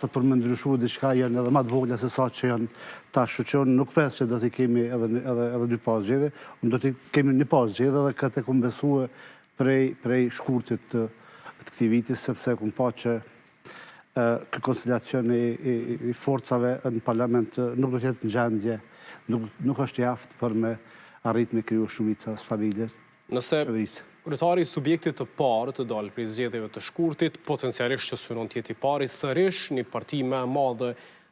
Për me ndryshu diçka janë edhe ma të vogla se sa që janë tash, kështu që unë nuk pres që do t'i kemi edhe edhe edhe dy palë zgjedhje, unë do t'i kemi një palë zgjedhje dhe këtë e kom besue prej prej shkurtit të të këtij viti, sepse kom pa që ky konstelacion i, i, i forcave në parlament nuk do të jetë në gjendje, nuk, nuk është i aftë për me arrit me kriju shumica stabile Nëse kryetari i subjektit të parë të dalë prej zgjedhjeve të shkurtit, potencialisht që synon të jetë i pari sërish, një parti më e madhe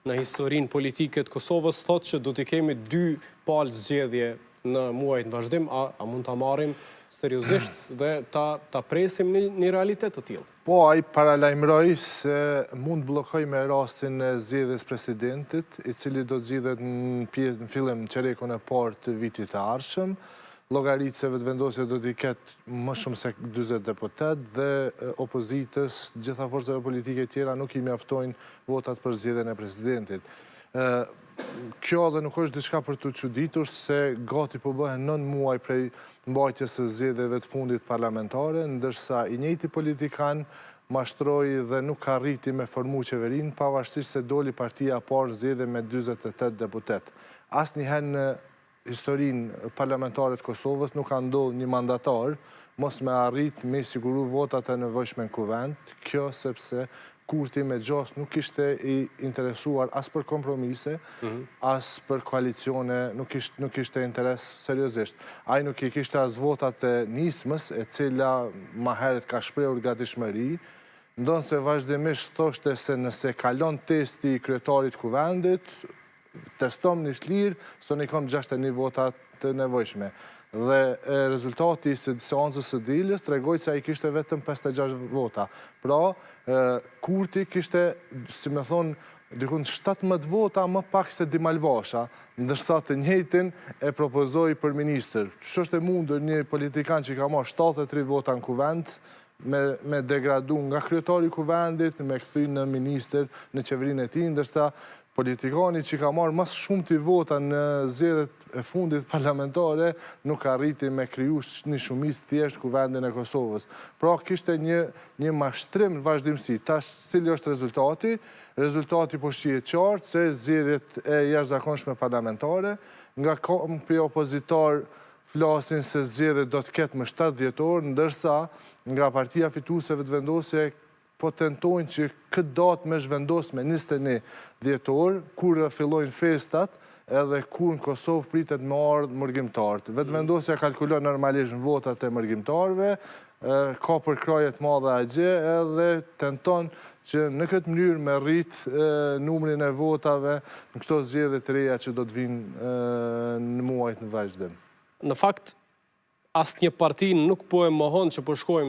në historinë politike të Kosovës, thotë që do t'i kemi dy palë zgjedhje në muajt në vazhdim, a, a mund ta marrim seriozisht dhe ta, ta presim një, një realitet të tillë? Po, ai paralajmëroi se mund të bllokojë me rastin e zgjedhjes presidentit, i cili do të zgjidhet në pjesë në fillim në çerekun e parë të vitit të ardhshëm. Llogarit se Vetëvendosja do t'i ketë më shumë se 40 deputetë dhe opozitës, gjitha forcave politike tjera nuk i mjaftojnë votat për zgjedhjen e presidentit. Kjo edhe nuk është diçka për t'u çuditur se gati po bëhen 9 muaj prej mbajtjes së zgjedhjeve të fundit parlamentare, ndërsa i njëjti politikan mashtroi dhe nuk arriti me formu qeverinë, pavarësisht se doli partia e parë në zgjedhje me 48 deputetë. Asnjëherë në historinë parlamentare të Kosovës nuk ka ndodhur një mandatar mos me arrit me siguru votat e nevojshme në kuvend, kjo sepse Kurti me gjasë nuk ishte i interesuar as për kompromise, as për koalicione, nuk ishte, nuk ishte interes seriozisht. Ai nuk i kishte as votat e Nismës, e cila ma herët ka shprehur gatishmëri, ndonëse vazhdimisht thoshte se nëse kalon testi i kryetarit kuvendit, testom një shlirë, se unë i kom 61 vota të nevojshme. Dhe rezultati i seancës së dilës tregoi se ai kishte vetëm 56 vota. Pra, Kurti kishte, si me thonë, dikun 17 vota më pak se Dimal Basha, ndërsa të njëjtin e propozoi për ministër. Qysh është e mundur një politikan që ka marrë 73 vota në kuvend, me, me degradu nga kryetari i kuvendit, me kthy në ministër në qeverinë e tij, ndërsa politikani që ka marrë më së shumti vota në zgjedhjet e fundit parlamentare nuk arriti me kriju një shumicë thjesht kuvendin e Kosovës. Pra kishte një, një mashtrim në vazhdimësi. Tash cili është rezultati? Rezultati po shihet qartë se zgjedhjet e jashtëzakonshme parlamentare nga kampi opozitar flasin se zgjedhjet do të ketë më 7 dhjetor, ndërsa nga partia fituese Vetëvendosje po tentojnë që këtë datë me zhvendos me 21 dhjetor, kur fillojnë festat, edhe kur në Kosovë pritet me ardhë mërgimtarët. Vetëvendosja kalkulon normalisht në votat e mërgimtarëve, ka përkrahje të madhe atje edhe tenton që në këtë mënyrë me rrit numrin e votave në këto zgjedhje të reja që do të vinë në muajt në vazhdim. Në fakt, asnjë parti nuk po e mohon që po shkojmë.